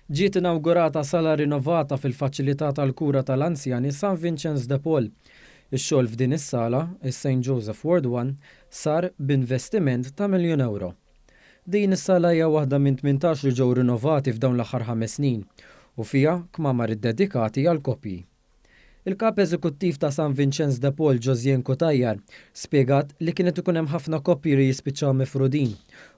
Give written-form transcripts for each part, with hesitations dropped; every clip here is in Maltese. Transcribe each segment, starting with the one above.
Ġiet inawgurata sala rinnovata fil-faċilità tal-kura tal-anzjani San Vincenz de Paul. Ix-xogħol f'din is-sala, is-St Joseph Ward 1, sar b'investiment ta' 1,000,000 ewro. Din is-sala hija waħda minn 18 li ġew rinnovati f'dawn l-aħħar ħames snin u fiha kmamar iddedikati għall-koppji. Il-Kap Eżekuttiv ta' San Vinċenz de Paul Josiane Cutajar spjegat li kien qed ikun hemm ħafna koppji li jispiċċaw mifrudin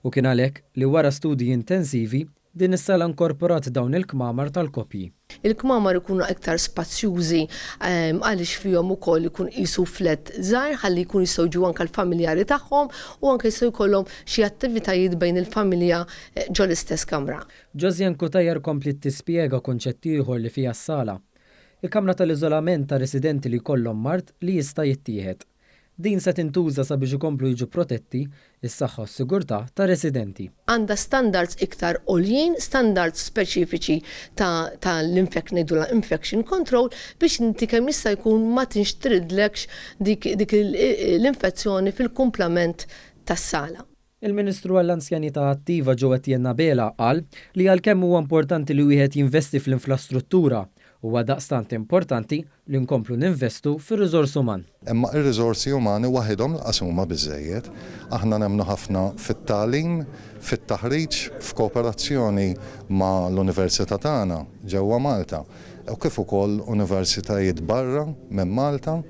u kien għalhekk li wara studji intensivi din is-sala inkorporat dawn il-kmamar tal-koppji. Il-kmamar ikunu iktar spazjużi għaliex fihom ukoll ikun qisu flat żgħir ħalli jkunu jistgħu jiġu anke l-familjari tagħhom u anke jistgħu jkollhom xi attivitajiet bejn il-familja ġol-istess kamra. Josiane Cutajar kompliet tispjega kunċett ieħor li fiha s-sala. Il-kamra tal-iżolament ta' residenti li jkollhom mard li jista' jittieħed. Din se tintuża sabiex ikomplu jiġu protetti s-saħħa u s-sigurtà tar-residenti. Għandha standards iktar għoljin, standards speċifiċi ta' ta' l-infect ngħidulha infection control biex inti kemm jista' jkun ma tinxtridlekx dik dik l-infezzjoni fil-kumplament tas-sala. Il-Ministru għall-Anzjanità Attiva Joe Etienne Abela qal li għalkemm huwa importanti li wieħed jinvesti fl-infrastruttura, huwa daqstant importanti li nkomplu ninvestu fir-riżors uman. Imma r-riżorsi umani waħidhom lanqas huma biżżejjed. Aħna nemmnu ħafna fit-tagħlim, fit-taħriġ, f'kooperazzjoni ma' l-Università tagħna ġewwa Malta u kif ukoll universitajiet barra minn Malta.